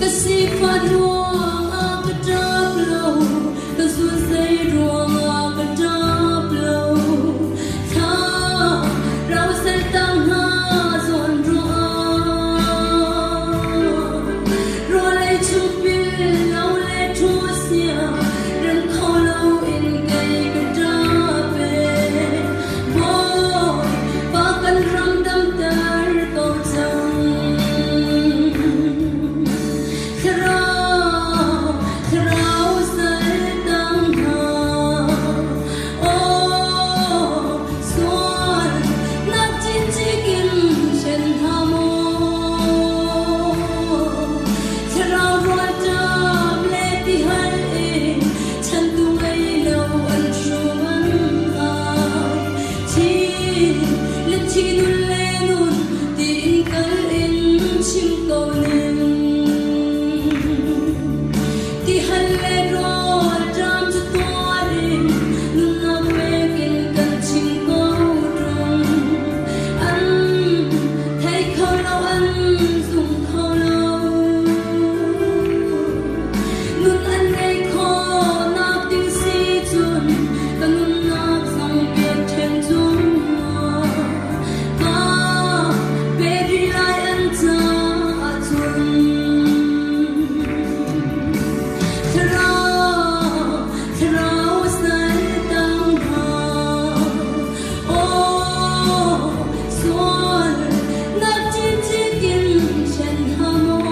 Ka sifah ruangah ka ṭap lo, ka zun zei ruangah ka ṭap lo. Thla rau saltang hna zawn ruangah rawlei chungpil lo le ṭhu sia rem kho loin kei ka ṭap ee. Bawipa kan ram damter ko cang. Thlarau, thlarau saltang hna, aw sual nak cincik in hren hna maw? Thlarau rualṭam le tihal in chantu ngei lo an hrum an ai. Thi le thi nun le nun tiin kal in chim ko ning. Tihal le rawl ṭam cu tuar in nunnak pek in kan chim ko ṭung. An thei kho lo, an zum kho lo. Nun an ngei khawhnak ding si cun ka nunnak zong biakṭheng cungah ka pe rih lai an caah cun. Thlarau, thlarau saltang hna, aw sual nak cincik in ṭhen hna maw?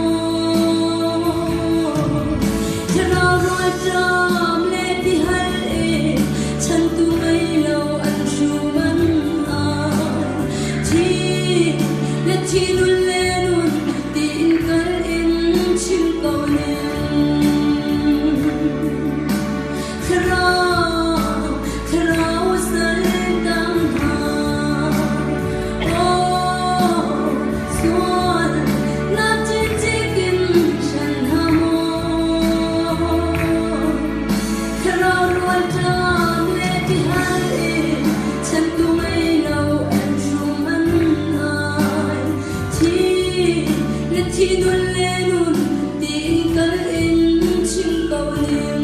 Thlarau rawlṭam le tihal in chantu ngei lo an hrum an ai. Thi le thi nun le nun tiin kal in chim ko ning. Thlarau, thlarau saltang hna, aw sual nak cincik in hrang hna maw? Thlarau rualṭam le tihal in chantu ngei lo an hrum an ai. Thi le thi nun le nun tiin kal in chim ko ning.